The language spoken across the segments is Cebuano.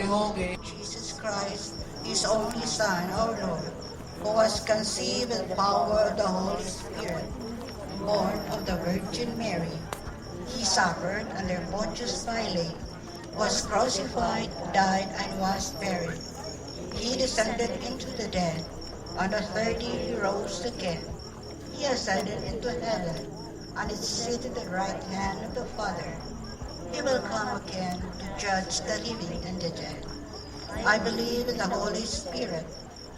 Palihog. Jesus Christ, His only Son, our Lord, who was conceived with power of the Holy Spirit, born of the Virgin Mary. He suffered under Pontius Pilate, was crucified, died, and was buried. He descended into the dead. On the third day he rose again. He ascended into heaven and is seated at the right hand of the Father. He will come again to judge the living and the dead. I believe in the Holy Spirit,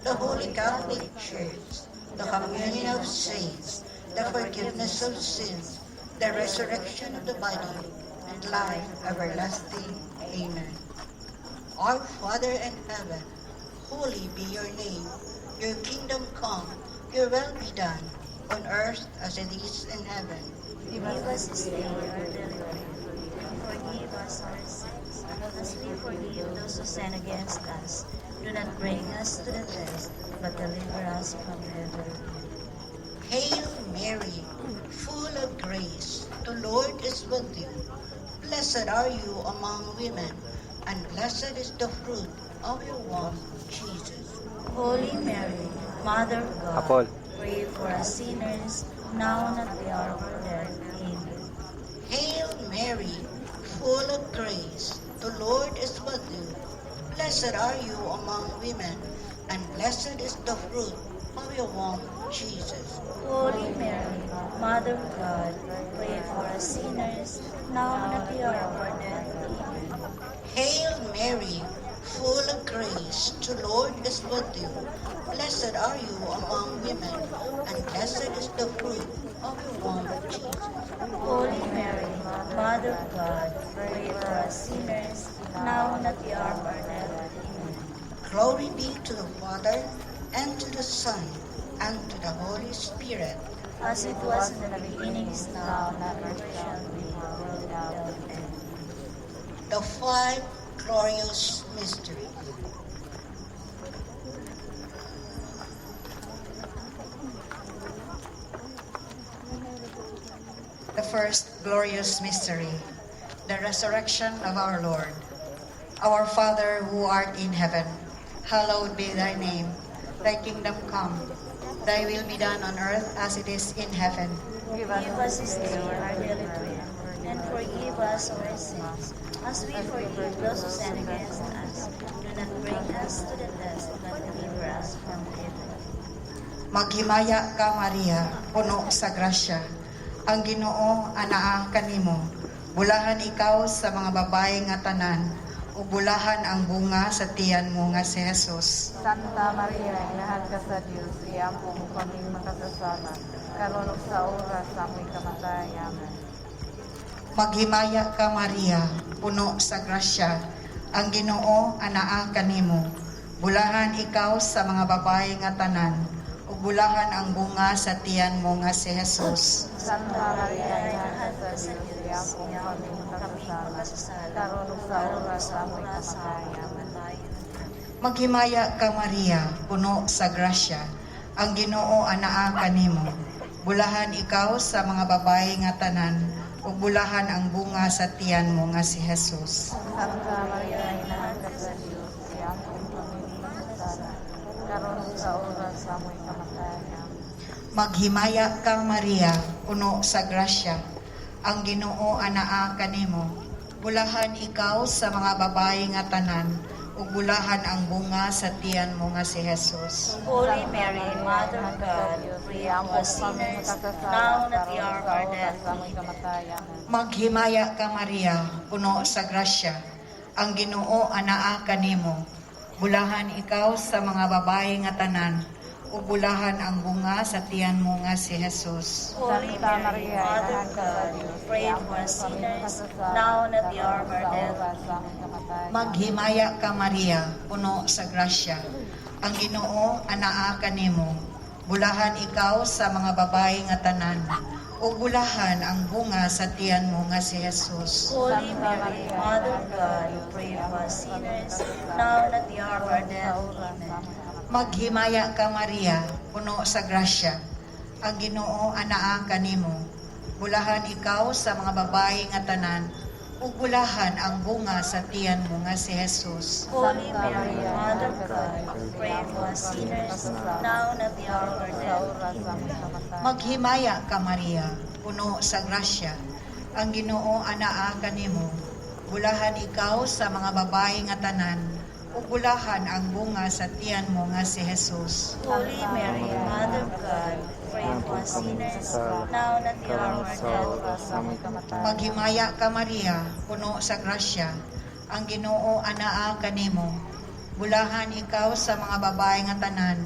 the Holy Catholic Church, the communion of saints, the forgiveness of sins, the resurrection of the body, and life everlasting. Amen. Our Father in heaven, holy be your name. Your kingdom come, your will be done, on earth as it is in heaven. Give us this day our daily bread, and forgive us our sins, as we forgive those who sin against us. Do not bring us to the test, but deliver us from evil. Hail Mary, full of grace, the Lord is with you. Blessed are you among women, and blessed is the fruit of your womb, Jesus. Holy Mary, Mother of God, Apol. Pray for us sinners, now and at the hour of our death. Amen. Hail Mary, full of grace, the Lord is with you. Blessed are you among women, and blessed is the fruit of your womb, Jesus. Holy Mary, Mother of God, pray for us sinners, now and at the hour of our death. Amen. Hail Mary, full of grace, the Lord is with you. Blessed are you among women, and blessed is the fruit of your womb, Jesus. Holy Mary, Mother of God, pray for us sinners, now and at the hour of our death. Amen. Glory be to the Father, and to the Son, and to the Holy Spirit. As it was in the beginning, is now, and ever shall be, world without end. The five glorious mysteries. The first glorious mystery, the resurrection of our Lord. Our Father who art in heaven, hallowed be thy name. Thy kingdom come, thy will be done on earth as it is in heaven. Give us this day our daily bread, and forgive us our sins, as we forgive those who sin against us. Do not bring us to the test, but deliver us from evil. Maghimaya ka, Maria, puno sa grasya. Ang Ginoo anaa kanimo. Bulahan ikaw sa mga babae nga tanan, ug bulahan ang bunga sa tiyan mo nga si Jesus. Santa Maria, inahan ka sa Dios, iampo mo kaming makasasala, karon ug sa oras sa aming kamatayan. Amen. Maghimaya ka, Maria, puno sa grasya. Ang Ginoo anaa kanimo. Bulahan ikaw sa mga babae nga tanan, ug bulahan ang bunga sa tiyan mo nga si Jesus. Santa Maria, inahan ka sa ka sa Diyos, Dios, iampo mo iampo kaming mo kaming makasasala, makasasala, karon ug sa karon ug oras sa sa aming oras sa aming kamatayan. Kamatayan. Maghimaya ka, Maria, puno sa grasya. Ang Ginoo anaa kanimo. Bulahan ikaw sa mga babae nga tanan, ug bulahan ang bunga sa tiyan mo nga si Jesus. Santa Maria, inahan ka sa Dios, iampo mo kaming makasasala, karon ug sa oras sa aming kamatayan. Amen. Maghimaya ka, Maria, puno sa grasya. Ang Ginoo anaa kanimo. Bulahan ikaw sa mga babae nga tanan, ug bulahan ang bunga sa tiyan mo nga si Jesus. Holy Mary, Mother of God, pray for us sinners, now and at the hour of our death. Amen. Maghimaya ka, Maria, puno sa grasya. Ang Ginoo anaa kanimo. Bulahan ikaw sa mga babae nga tanan, ug bulahan ang bunga sa tiyan mo nga si Jesus. Holy Mary, Mother of God, pray for us sinners, now and at the hour of our death. Amen. Maghimaya ka, Maria, puno sa grasya. Ang Ginoo anaa kanimo. Bulahan ikaw sa mga babae nga tanan, ug bulahan ang bunga sa tiyan mo nga si Jesus. Holy Mary, Mother of God, pray for us sinners, now and at the hour of our death. Amen. Maghimaya ka, Maria, puno sa grasya. Ang Ginoo anaa kanimo. Bulahan ikaw sa mga babae nga tanan, ug bulahan ang bunga sa tiyan mo nga si Jesus. Holy Mary, Mother of God, pray for us sinners, now and at the hour of our death. Amen. Maghimaya ka, Maria, puno sa grasya. Ang Ginoo anaa kanimo. Bulahan ikaw sa mga babae nga tanan, ug bulahan ang bunga sa tiyan mo nga si Jesus. Holy Mary, Mother of God, pray for us sinners, now and at the hour of our death. Amen. Maghimaya ka, Maria, puno sa grasya. Ang Ginoo anaa kanimo. Bulahan ikaw sa mga babae nga tanan,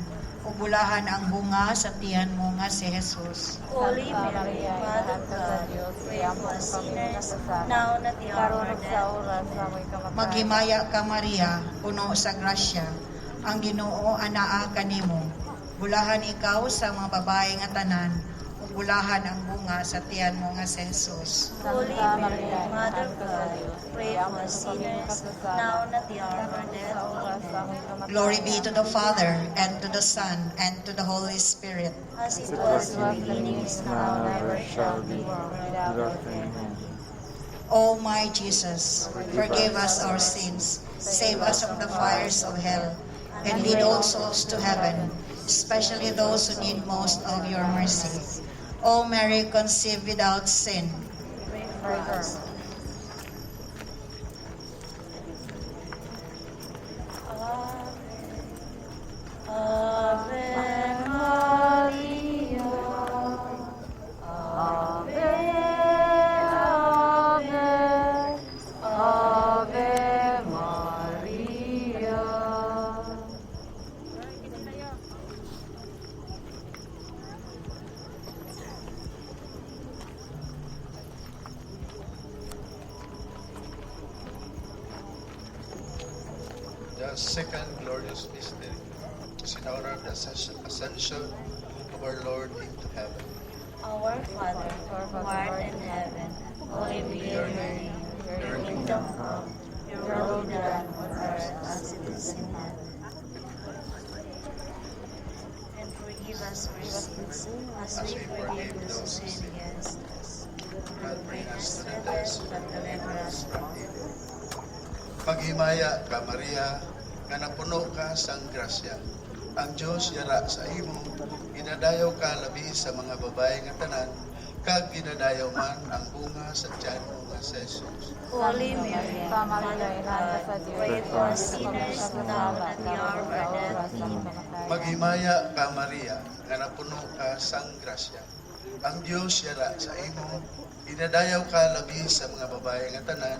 ug bulahan ang bunga sa tiyan mo nga si Jesus. Holy Mary, Mother of God, pray for us sinners, now and at the hour of our death. Amen. Maghimaya ka, Maria, puno sa grasya. Ang Ginoo anaa kanimo. Bulahan ikaw sa mga babae nga tanan, ug bulahan ang bunga sa tiyan mo nga si Jesus. Holy Mary, Mother of God, pray for us sinners, now and at the hour of our death. Amen. Glory be to the Father, and to the Son, and to the Holy Spirit. As it was in the beginning, is now, and ever shall be, world without end. Amen. O my Jesus, forgive us our sins, save us from the fires of hell, and lead all souls to heaven, especially those who need most of your mercy. O Mary, conceived without sin, Pray for us. Ave, Ave Maria. Ave, Ave, Ave Maria. The second glorious mystery is in honor of the ascension of our Lord into heaven. Our Father, who art in heaven, holy be your name. Your kingdom come, your will be done on earth as it is in heaven. And forgive us our sins, as we forgive those who sin against us. Do not bring us to To the the test, test, but deliver us from evil. Maghimaya ka, Maria, nga napuno ka sang grasya. Ang Diyos yara sa imo, ginadayaw ka labi sa mga babae nga tanan, kag ginadayaw man ang bunga sa tiyan mo nga si Jesus. Holy Mary, Mother of God, pray for us sinners, now and at the hour of our death. Amen. Maghimaya ka, Maria, nga napuno ka sang grasya. Ang Diyos yara sa imo, ginadayaw ka labi sa mga babae nga tanan,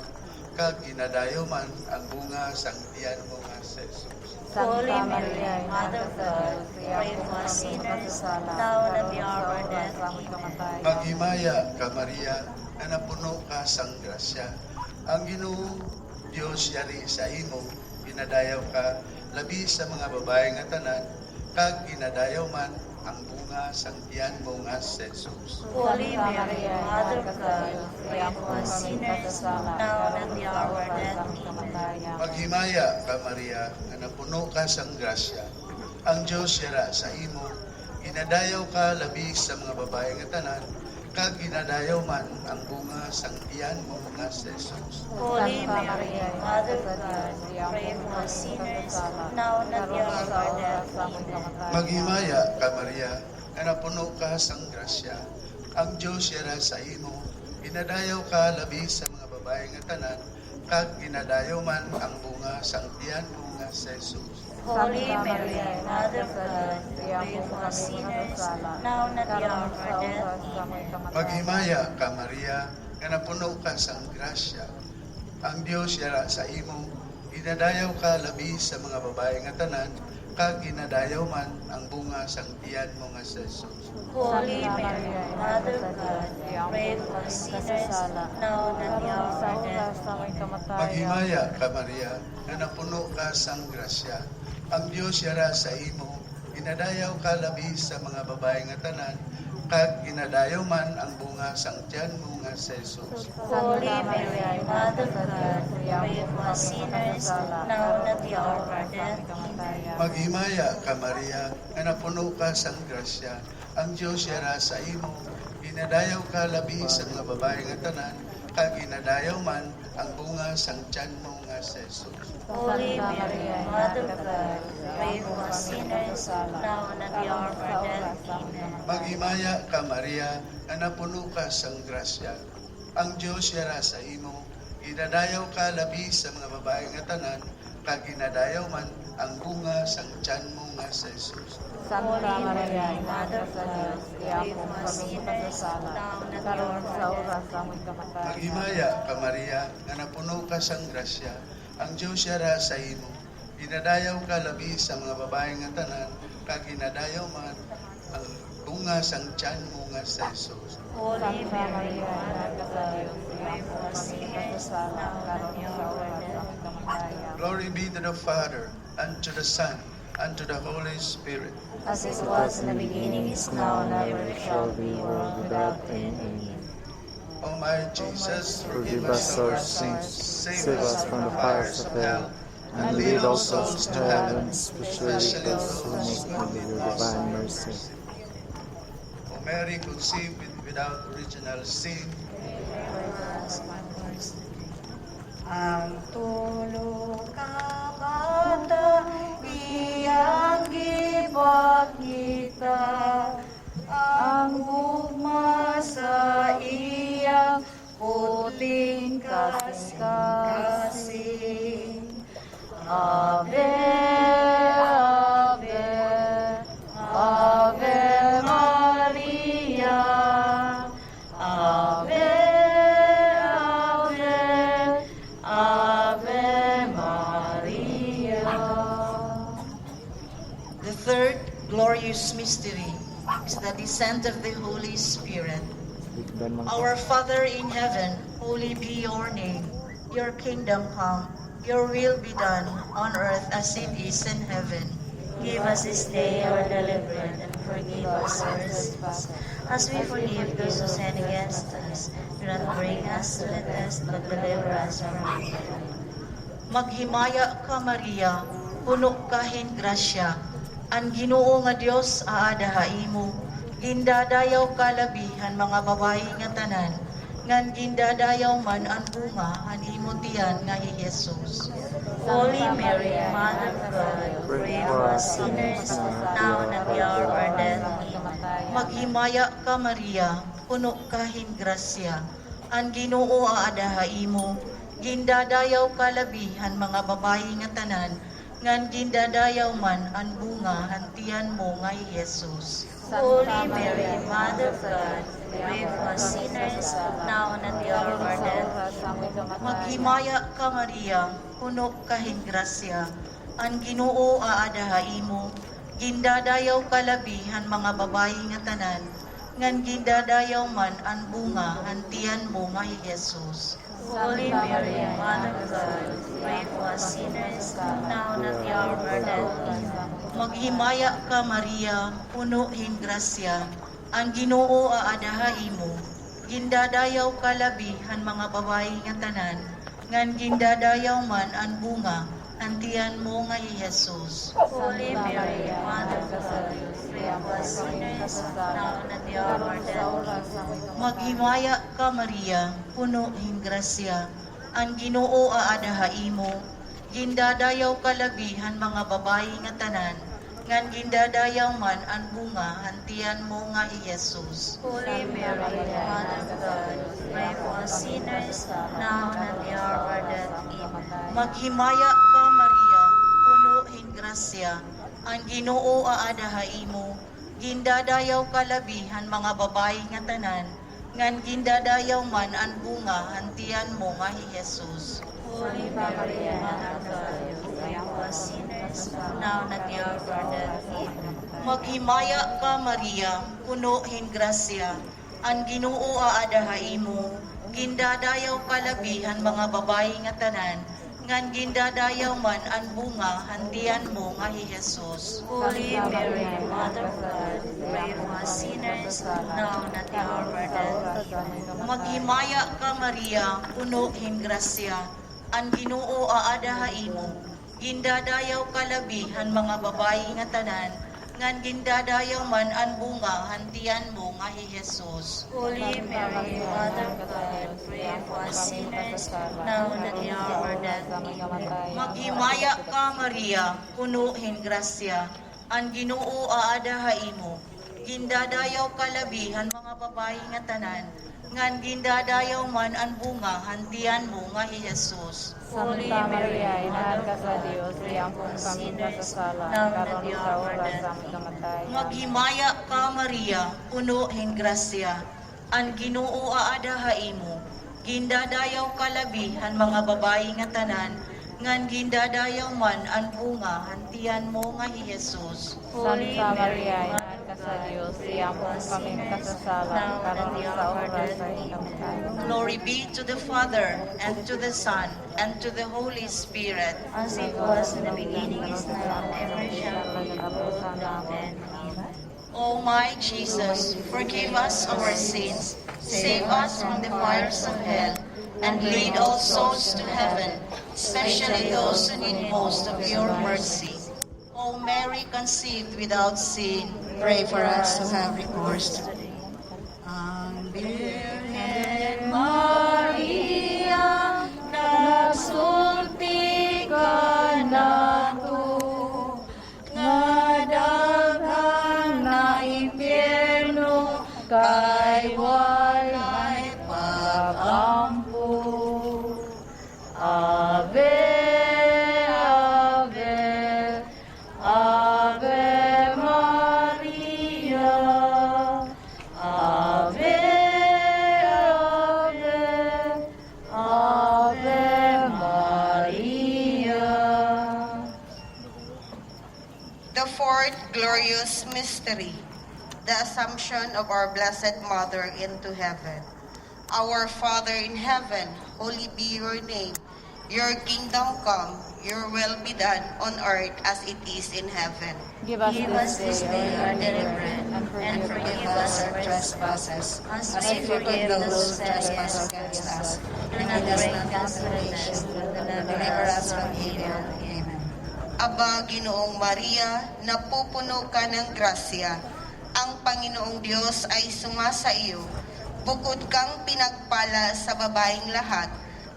kag ginadayaw man ang bunga sang tiyan mo nga si Jesus. Holy Mary, Mother of God, pray for us sinners, now and at the hour of our death. Amen. Maghimaya ka, Maria, nga napuno ka sang grasya. Ang Ginoo Dios yari sa imo, ginadayaw ka labi sa mga babae nga tanan, kag ginadayaw man ang bunga sang tiyan mo nga si Jesus. Holy Mary, Mother of God, pray for us sinners, now and at the hour of our death. Amen. Maghimaya ka, Maria, nga napuno ka sang grasya. Ang Dios yara sa imo, ginadayaw ka labi sa mga babae nga tanan, kag ginadayaw man ang bunga sang tiyan mo nga si Jesus. Holy Mary, Mother of God, pray for us sinners, now and at the hour of our death. Amen. Maghimaya ka, Maria, nga napuno ka sang grasya. Ang Dios yara sa imo, ginadayaw ka labi sa mga babae nga tanan, kag ginadayaw man ang bunga sang tiyan mo nga si Jesus. Holy Mary, Mother of God, pray for us sinners, now and at the hour of our death. Amen. Maghimaya ka, Maria, nga napuno ka sang grasya. Ang Dios yara sa imo, ginadayaw ka labi sa mga babae nga tanan, kag ginadayaw man ang bunga sang tiyan mo nga si Jesus. Holy Mary, Mother of God, pray for us sinners, now and at the hour of our death. Amen. Maghimaya ka, Maria, nga napuno ka sang grasya. Ang Dios yara sa imo, ginadayaw ka labi sa mga babae nga tanan, kag ginadayaw man ang bunga sang tiyan mo nga si Jesus. Holy Mary, Mother of God, pray for us sinners, now and at the hour of our death. Amen. Maghimaya ka, Maria, nga napuno ka sang grasya. Ang Dios yara sa imo, ginadayaw ka labi sa mga babae nga tanan, kag ginadayaw man ang bunga sang tiyan mo nga si Jesus. Holy Mary, Mother of God, pray for us sinners, now and at the hour of our death. Amen. Maghimaya ka, Maria, nga napuno ka sang grasya. Ang Dios yara sa imo, ginadayaw ka labi sa mga babae nga tanan, kag ginadayaw man ang bunga sang tiyan mo nga si Jesus. Santa Maria, Ina sa Dios, pray for us sinners, now and at the hour of our death. Maghimaya ka, Maria, nga napuno ka sang grasya. Ang Dios yara sa imo, ginadayaw ka labi sa mga babae nga tanan, kag ginadayaw man ang bunga sang tiyan mo nga si Jesus. Holy Mary, Mother of God, pray for us sinners, now and at the hour of our death. Glory be to the Father, and to the Son, and to the Holy Spirit. As it was in the beginning, is now, and ever shall be, world without end. Amen. O my Jesus, Forgive us our sins, save us from the fires of hell, and lead all souls to heaven, especially those who most need your divine mercy. O Mary, conceived without original sin, Pray for us, Lord's day. Ang tulo ka bata iyang gipakita ang gugma sa iyang putling kasing-kasing. Ave, Ave, Ave Maria. Ave, Ave, Ave Maria. The third glorious mystery is the descent of the Holy Spirit. Likdan man. Our Father in heaven, holy be your name. Your kingdom come, your will be done on earth as it is in heaven. Give us this day our daily bread, and forgive us our sins, as we forgive those who sin against us. Do not bring us to the test, but deliver us from evil. Maghimaya ka, Maria, puno ka hin grasya. Ang Ginoo nga Dios aada ha imo. Gindadayaw ka labi han mga babayi nga tanan. Ngan gindadayaw man ang bunga han imo tiyan nga hi Jesus. Holy Mary, Mother of God, pray for us sinners, now and at the hour of our death. Amen. Maghimaya ka, Maria, puno ka hin grasya. Ang Ginoo aada ha imo. Gindadayaw ka labi han mga babayi nga tanan. Ngan gindadayaw man ang bunga han tiyan mo nga hi Jesus. Holy Mary, Mother of God, pray for us sinners, now and at the hour of our death. Amen. Maghimaya ka, Maria, puno ka hin grasya. Ang Ginoo aada ha imo. Gindadayaw ka labi han mga babayi nga tanan. Ngan gindadayaw man ang bunga han tiyan mo nga hi Jesus. Holy Mary, Mother of God, pray for us sinners, now and at the hour of our death. Amen. Maghimaya ka, Maria, puno hin grasya. Ang Ginoo aada ha imo. Gindadayaw ka labi han mga babayi nga tanan. Ngan gindadayaw man ang bunga han tiyan mo nga hi Jesus. Holy Mary, Mother of God, pray for us sinners, now and at the hour of our death. Amen. Maghimaya ka, Maria, puno hin grasya. Ang Ginoo aada ha imo. Gindadayaw ka labi han mga babayi nga tanan. Ngan gindadayaw man ang bunga han tiyan mo nga hi Jesus. Holy Mary, Mother of God, pray for us sinners, now and at the hour of our death. Amen. Maghimaya ka, Maria, puno hin grasya. Ang Ginoo aada ha imo. Gindadayaw ka labi han mga babayi nga tanan. Ngan gindadayaw man ang bunga han tiyan mo nga hi Jesus. Holy Mary, Mother of God, pray for us sinners, now and at the hour of our death. Amen. Maghimaya ka, Maria, puno hin grasya. Ang Ginoo aada ha imo. Gindadayaw ka labi han mga babayi nga tanan. Ngan gindadayaw man ang bunga han tiyan mo nga hi Jesus. Holy Mary, Mother of God, pray for us sinners, now and at the hour of our death. Amen. Maghimaya ka, Maria, puno hin grasya. Ang Ginoo aada ha imo. Gindadayaw ka labi han mga babayi nga tanan. Ngan gindadayaw man ang bunga han tiyan mo nga hi Jesus. Holy Mary, Mother of God, pray for us sinners, now and at the hour of our death. Amen. Maghimaya ka, Maria, puno hin grasya, ang Ginoo aada ha imo. Gindadayaw ka labi han mga babayi nga tanan, ngan gindadayaw man ang bunga han tiyan mo nga hi Jesus. Holy Santa Mary, Maria, inahan Mother of ka sa God, Dios, pray iyang for kami us sinners, kasasala, now and at karon the sa hour of our oras death. sa among kamatay. Amen. Maghimaya ka, Maria, puno hin grasya, ang Ginoo aada ha imo. Gindadayaw ka labi han mga babayi nga tanan, ngan gindadayaw man ang bunga han tiyan mo nga hi Jesus. Holy Santa Mary, Maria, Mother inahan of ka sa God, Dios, pray iyang for us kami sinners, kasasala, now and at karon the sa hour of our oras death. sa among Amen. kamatay. Glory be to the Father, and to the Son, and to the Holy Spirit. As it was in the beginning, is now, and ever shall be, world without end. Amen. O my Jesus, forgive us our sins, save us from the fires of hell, and lead all souls to heaven, especially those who need most of your mercy. O Mary, conceived without sin, Pray for us who have recourse to Today. Ang Birhen Maria, nagsulti ka nato, nga daghan na impyerno, kay walay pag-ampo. Ave, Ave, Ave Maria. Ave, Ave, Ave Maria. The fourth glorious mystery, the Assumption of our Blessed Mother into heaven. Our Father in heaven, holy be your name. Your kingdom come, your will be done on earth as it is in heaven. Give us Give us this day our daily bread, and forgive us our trespasses, as as we we forgive forgive those those who who sin trespass against against us. us. Do And not lead us bring not us into to the temptation, test, but but deliver us from evil. Amen. Aba, Ginoong Maria, napupuno ka ng grasya. Ang Panginoong Diyos ay sumasa iyo. Bukod kang pinagpala sa babaeng lahat,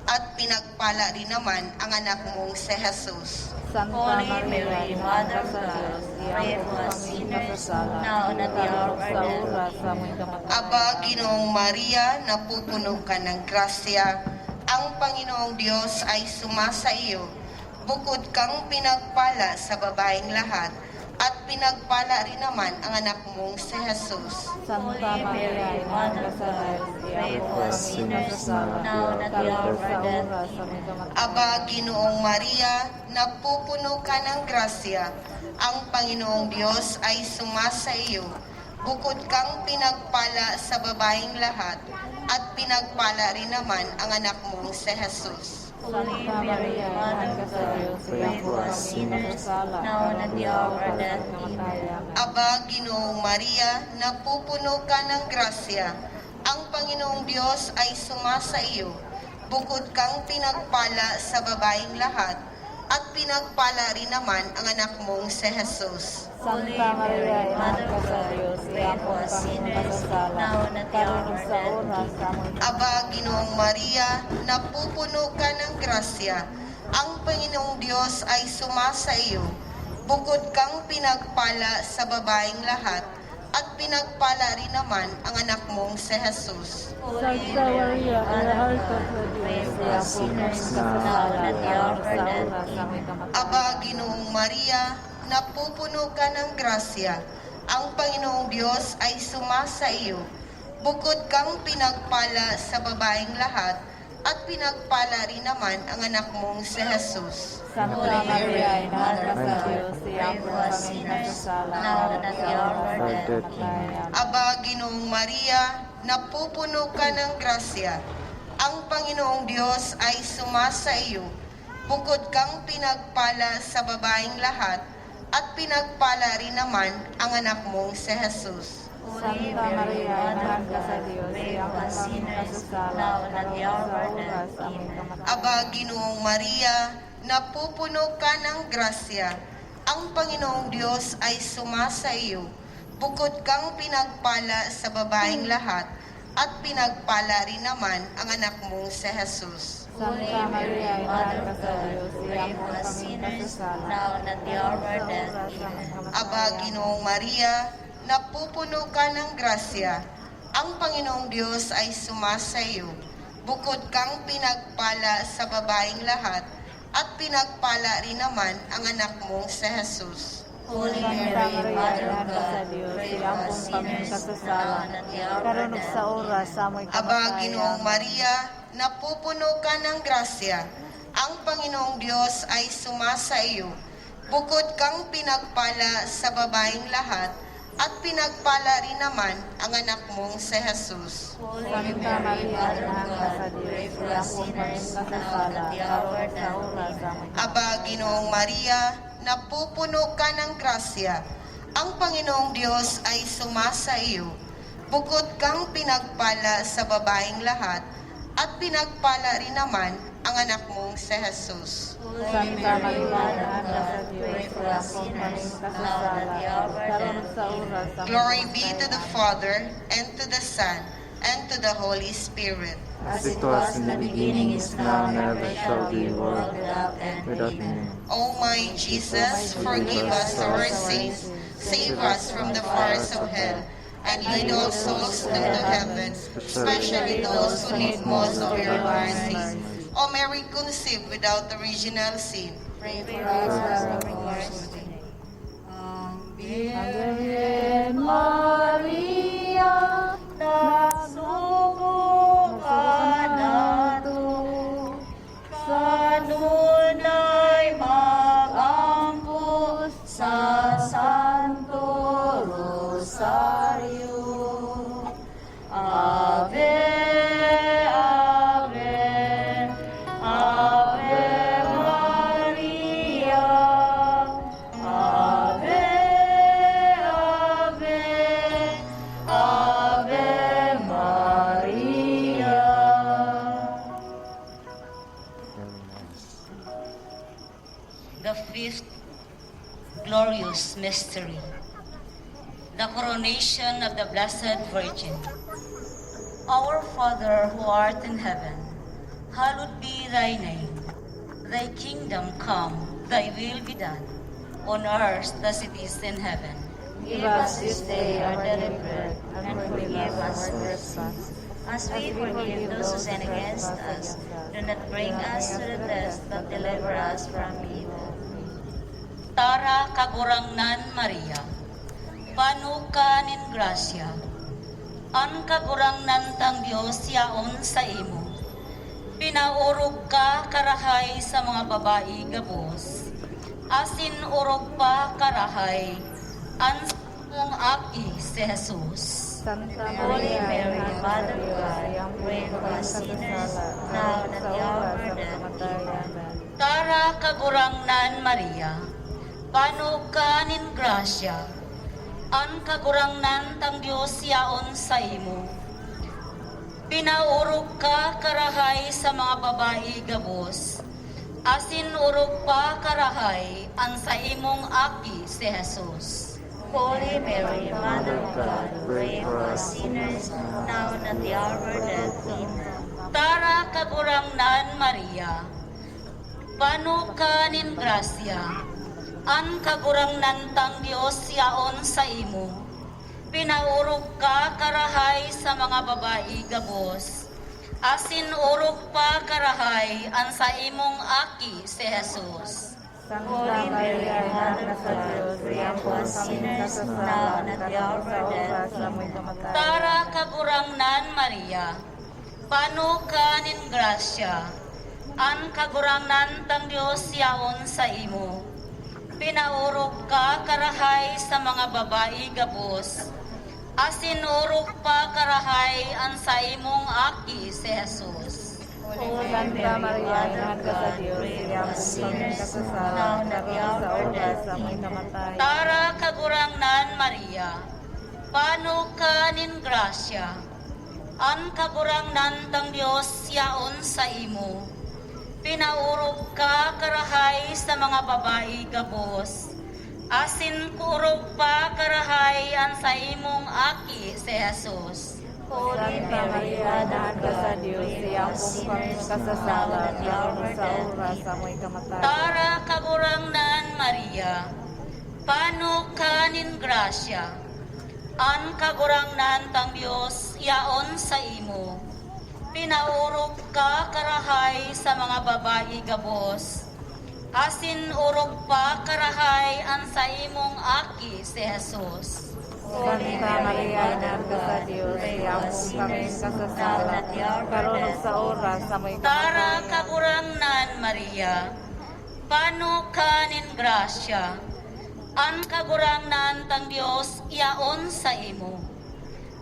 at pinagpala rin naman ang anak mong si Jesus. Santa Holy Maria, Mary, inahan Mother ka of sa God, Dios, pray iyang for us kami sinners, kasasala, now and at the hour karon of our sa death. oras sa Amen. among kamatay. Aba, Ginoong Maria, napupuno ka ng grasya. Ang Panginoong Diyos ay sumasa iyo. Bukod kang pinagpala sa babaeng lahat, at pinagpala rin naman ang anak mong si Jesus. Santa Holy Maria, Mary, inahan Mother ka of sa God, Dios, pray iyang for us kami sinners, kasasala, now and at the karon hour of sa our death. oras sa among Amen. kamatay. Aba, Ginoong Maria, napupuno ka ng grasya. Ang Panginoong Diyos ay sumasa iyo. Bukod kang pinagpala sa babaeng lahat, at pinagpala rin naman ang anak mong si Jesus. Holy Santa Mary, Maria, Mother inahan of ka sa God, Dios, pray iyang for us kami sinners, kasasala, now and at karon the sa hour of our oras sa death. among kamatay. Amen. Amen. Aba, Ginoong Maria, napupuno ka ng grasya. Ang Panginoong Diyos ay sumasa iyo. Bukod kang pinagpala sa babaeng lahat, at pinagpala rin naman ang anak mong si Jesus. Holy Santa Mary, Maria, inahan Mother ka of sa God, Dios, pray iyang for us kami sinners, kasasala, now and at the hour karon of our sa death. oras sa Amen. among Aba, Ginoong Maria, napupuno ka ng grasya. Ang Panginoong Diyos ay sumasa iyo. Bukod kang pinagpala sa babaeng lahat, at pinagpala rin naman ang anak mong si Jesus. Holy Santa Mary, Maria, Mother inahan of ka God, sa pray Dios, for iyang us kami sinners, now kasasala, and at the hour karon of our sa death. oras sa among Amen. kamatay. Aba, Ginoong Maria, napupuno ka ng grasya. Ang Panginoong Diyos ay sumasa iyo. Bukod kang pinagpala sa babaeng lahat, at pinagpala rin naman ang anak mong si Jesus. Santa Holy Maria, Mary, inahan Mother ka of sa God, Dios, pray iyang for us kami sinners, kasasala, now and karon at sa the hour of oras our sa among death. kamatay. Amen. Amen. Aba, Ginoong Maria, napupuno ka ng grasya. Ang Panginoong Diyos ay sumasa iyo. Bukod kang pinagpala sa babaeng lahat, at pinagpala rin naman ang anak mong si Jesus. Holy Santa Mary, Maria, Mother inahan of ka sa God, Dios, pray iyang for us kami sinners, kasasala, now and at karon the hour of sa our oras death. sa among Amen. kamatay. Aba, Ginoong Maria, napupuno ka ng grasya. Ang Panginoong Diyos ay sumasa iyo. Bukod kang pinagpala sa babaeng lahat, at pinagpala rin naman ang anak mong si Jesus. Holy Mary, Mother of God, pray for us sinners, now and at the hour of our death. Amen. Aba, Ginoong Maria, napupuno ka ng grasya. Ang Panginoong Diyos ay sumasa iyo. Bukod kang pinagpala sa babaeng lahat, at pinagpala rin naman ang anak mong si Jesus. Holy Mary, Mother of God, pray for us sinners, now and at the hour of our Karon ug death. sa oras sa amoy Aba, kamatayan. Ginoong Maria, napupuno ka ng grasya. Ang Panginoong Diyos ay sumasa iyo. Bukod kang pinagpala sa babaeng lahat, at pinagpala rin naman ang anak mong si Jesus. Holy Santa Mary, Maria, Mother of inahan ka God, sa Diyos, pray for us iyang sinners, kaming now and kasasala, at the hour of karon our ug sa death. oras sa Amen. amoy Aba, Ginoong Maria, napupuno ka ng grasya. Ang Panginoong Diyos ay sumasa iyo. Bukod kang pinagpala sa babaeng lahat, at pinagpala rin naman ang anak mong si Jesus. Holy Santa Mary, Maria, Mother of inahan ka sa God, Diyos, pray for us iyang kaming sinners, now and at kasasala, the hour of our karon ug death. sa Amen. oras sa amoy Glory be to the kamatayan. Father, and to the Son, and to the Holy Spirit. As it was in the beginning, is now, and ever shall be, world without end. O my Jesus, forgive us our sins, save us from the fires of hell, and lead all souls to the heaven, especially those who need most of your mercy. O Mary, conceived without original sin, Pray for us who have recourse to thee. Ang Birhen Maria, Nagsugo ka nato, kanunay mag-ampo sa Santo Rosario. Ave, Ave, Ave Maria. Ave, Ave, Ave Maria. Very nice. The fifth glorious mystery, the coronation of the Blessed Virgin. Our Father who art in heaven, hallowed be thy name. Thy kingdom come, thy will be done, on earth as it is in heaven. Give us this day our daily bread, and forgive us our trespasses, as we forgive those who sin against us. Do not bring us to the test, but deliver us from evil. Tara Kagurangnan Maria, pano ka nin grasya, ang Kagurangnan tang Dios yaon sa imo. Pinaurog ka karahay sa mga babae gabos. Asin urog pa karahay, ang mong aki si Jesus. Santa Holy Maria, Mary, Ina Mother sa of Diyos, God, iyang pray for us sinners, now and at the hour of our death. Amen. Tara Kagurangnan Maria, pano ka nin grasya, ang Kagurangnan tang Dios yaon sa imo. Pinaurog ka karahay sa mga babae gabos, asin urog pa karahay ang sa imong aki si Jesus. Holy Mary, Mother of God, pray for us sinners, now and at the hour of our death. Amen. Tara Kagurangnan Maria, pano ka nin grasya, ang Kagurangnan tang Dios yaon sa imo. Pinaurog ka karahay sa mga babae gabos, asin urog pa karahay ang sa imong aki si Jesus. Santa Holy Mary, Maria, Ina Mother of sa God, Diyos, pray iyang for us kaming sinners, kasasala, now and at the hour of karon our sa death. oras sa amoy Amen. kamatayan. Tara Kagurangnan Maria, pano ka nin grasya, ang Kagurangnan tang Dios yaon sa imo. Pinaurog ka karahay sa mga babae gabos, asin urog pa karahay ang sa imong aki si Jesus. Santa Maria, Ina ka sa Diyos, iyang kaming kasasala, karon sa oras sa amoy kamatayan. Tara Kagurangnan Maria, pano ka nin grasya, ang Kagurangnan tang Dios yaon sa imo. Pinaurog ka karahay sa mga babae gabos, Asin kurog pa karahay ang sa imong aki si Jesus. Holy Santa Mary, Maria, Mother Inahan of ka sa God, Dios, pray for us iambong kami sinners, kasasala, now and at the hour karon of sa death. oras sa Amen. amoy kamatayon. Tara kagurangnan Maria, pano kanin grasya, ang kagurangnan tang Dios yaon sa imo. Pinaurog ka karahay sa mga babae gabos. Asin urog pa karahay ang sa imong aki si Jesus. Santa Maria, Inahan ka sa Dios, Pray for us iambong kami sinners, now kasasala, and at the hour of our karon death. sa oras sa amoy Tara kamatayon. kagurangnan Maria, pano kanin grasya, ang kagurangnan tang Dios yaon sa imo.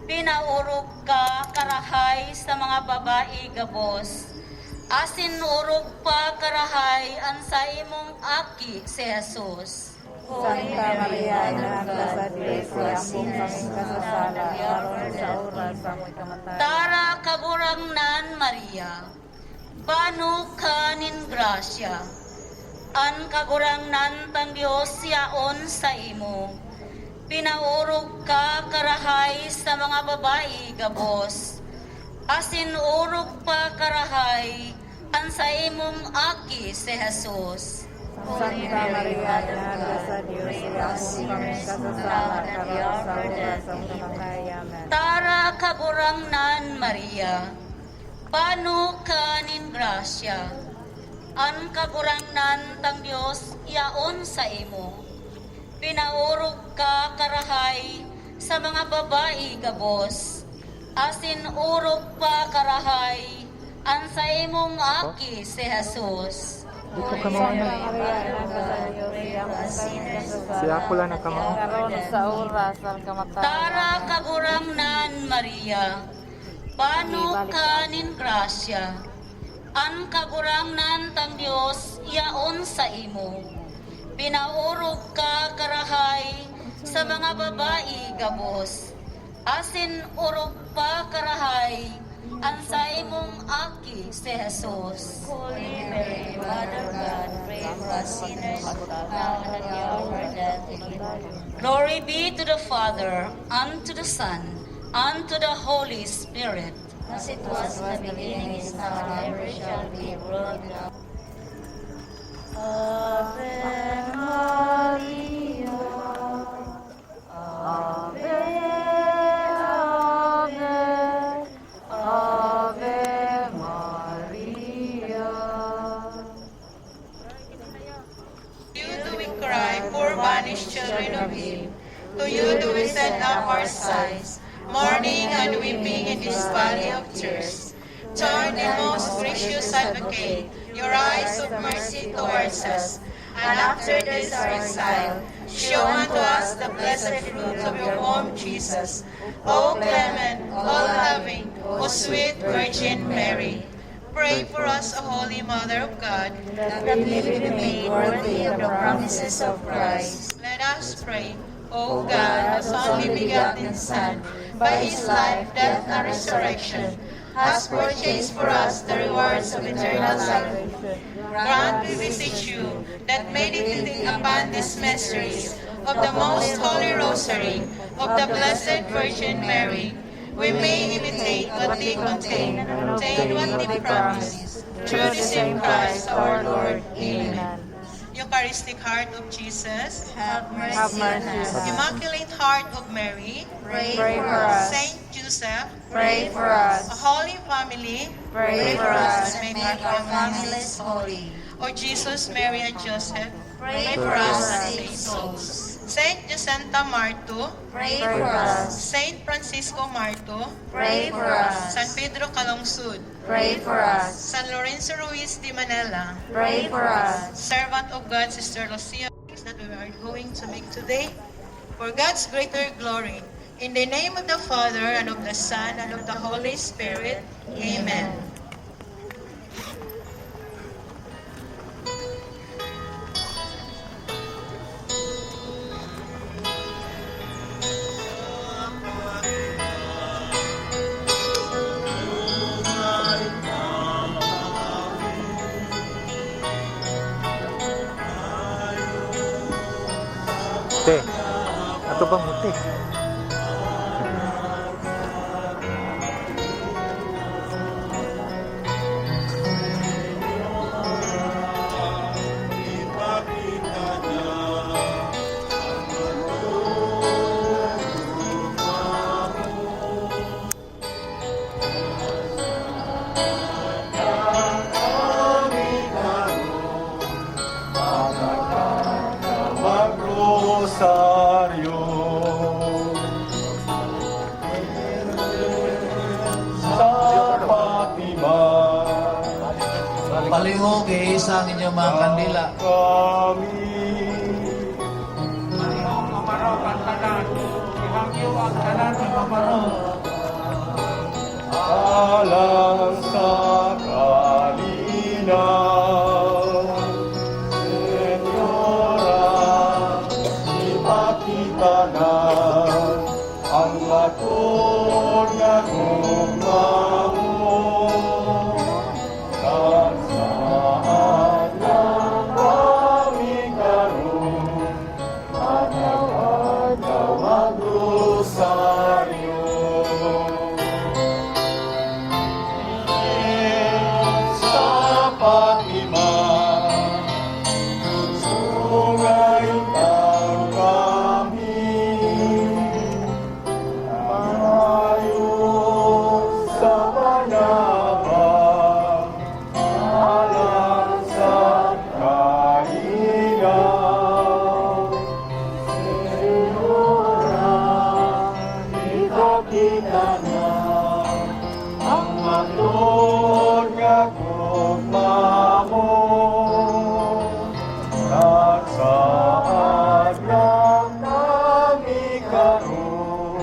Pinaurog ka karahay sa mga babae gabos, asin urog pa karahay ang sa imong aki si Jesus. Santa Maria, Inahan ka sa Dios, iambong kami kasasala, karon sa oras sa amoy kamatayon. Tara kagurangnan Maria, pano kanin grasya, ang kagurangnan tang Dios yaon sa imo. Pinaurog ka karahay sa mga babae gabos, asin urog pa karahay ang sa imong aki si Jesus. Santa Maria, Inahan ka sa Dios, iambong kami kasasala, karon sa oras sa amoy kamatayon. Amen. Tara kagurangnan Maria, pano kanin grasya, ang kagurangnan tang Dios yaon sa imo. Pinaurog ka karahay sa mga babae gabos, asin urog pa karahay ang sa imong aki si Jesus. Di ko kamao Santa na. Maria, Inahan ka sa Dios, iambong kami kasasala, Si ako lang nakamao. karon sa oras sa kamatayon. Tara Amen. kagurangnan Maria, pano kanin grasya, ang kagurangnan tang Dios yaon sa imo. Pinaurog ka karahay sa mga babae gabos, asin urog pa karahay ang sa imong aki si Jesus. Holy Mary, Mother of God, pray for us sinners, now and at the hour of our death. Amen. Glory be to the Father, and to the Son, and to the Holy Spirit. As it was in the beginning, is now, and ever shall be, world without Ave Maria, Ave, Ave, Ave Maria. To you do we cry, poor banished children of Eve. To you do we send up our sighs, mourning and weeping in this valley of tears. Turn, then, most gracious Advocate, your eyes of mercy towards us, and after this our exile, show unto us the blessed fruit of your womb, Jesus. O clement, all loving, O sweet Virgin Mary, pray for us, O Holy Mother of God, That we may be made worthy of the promises of Christ. Let us pray. O God, whose only begotten Son, by his life, death, and resurrection, has purchased for us the rewards of eternal life. Grant, we beseech you, that meditating upon these mysteries of the most holy rosary of the Blessed Virgin Mary, we may imitate what they contain and obtain what they promise. Through the same Christ our Lord. Amen. Eucharistic Heart of Jesus, Have mercy, Have on mercy us. on us. Immaculate Heart of Mary, Pray Pray for for us. us. Saint Joseph, Pray for us. Holy Family, Pray for us. and Make our families holy. O Jesus, Mary, and Joseph, Pray for for us us and saved save souls. Saint Jacinta Marto, Pray Pray for for us. Saint Francisco Marto, Pray for us. San Pedro Calungsod, Pray for us. San Lorenzo Ruiz de Manila, Pray for us. Servant of God, Sister Lucia, that we are going to make today for God's greater glory. In the name of the Father, and of the Son, and of the Holy Spirit. Amen. Ato bang muti? Magrosaryo sa Fatima. Palihog, iisa ang inyong mga kandila. Kami Palihog, mamarog ang tanan. Ihangyo ang tanan ng mamarog. Alang sa kalinaw, Senyora, ipakita na ang matuod nga gugma mo. Kag saan na kami karon, adlaw-adlaw magrosaryo. Sa Fatima, sungay ang kami. Ayo sa panabang, alang sa kainaw. Senyora, ipakita na ang matuod nga gugma mo. Nagsaad nga kami karon,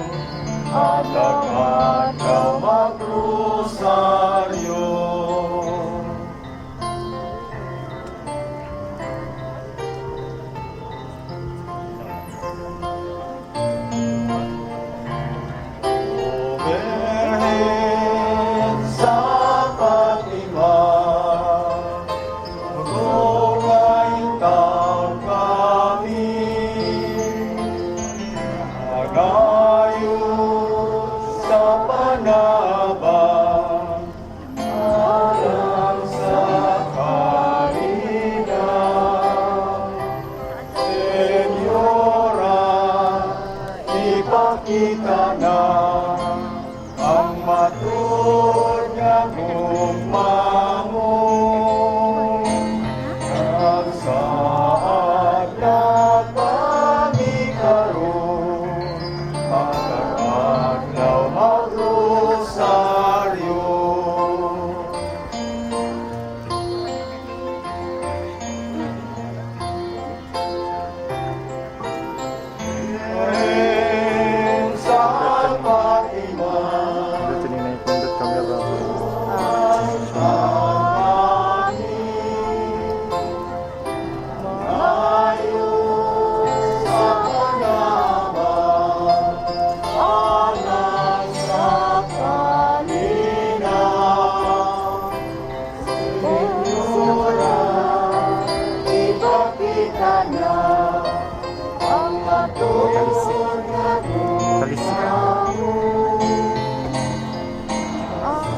adlaw-adlaw magrosaryo. Berhen sa Fatima, Rugay taon kami, Agayo sa panabang, alang sa kalinaw. Senyora, ipakita na ang matuod nga gugma mo. Kag saad na kami karon, matag-adlaw magrosaryo. Ren sa Fatima, Dito ni na ipindot camera. Ipakita na ang matuod nga Talisi.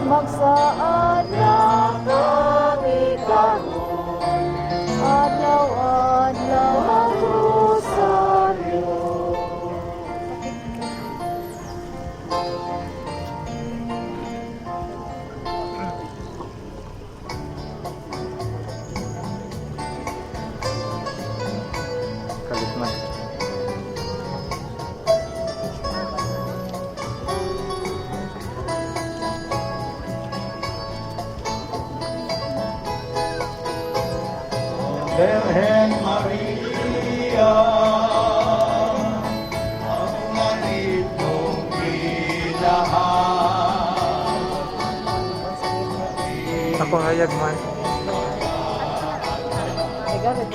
Magsaad na kami karon, adlaw-adlaw magrosaryo. Kalit man. Birhen Maria, ang langit mong inahan. Ako hayag man. Ay, gano'n.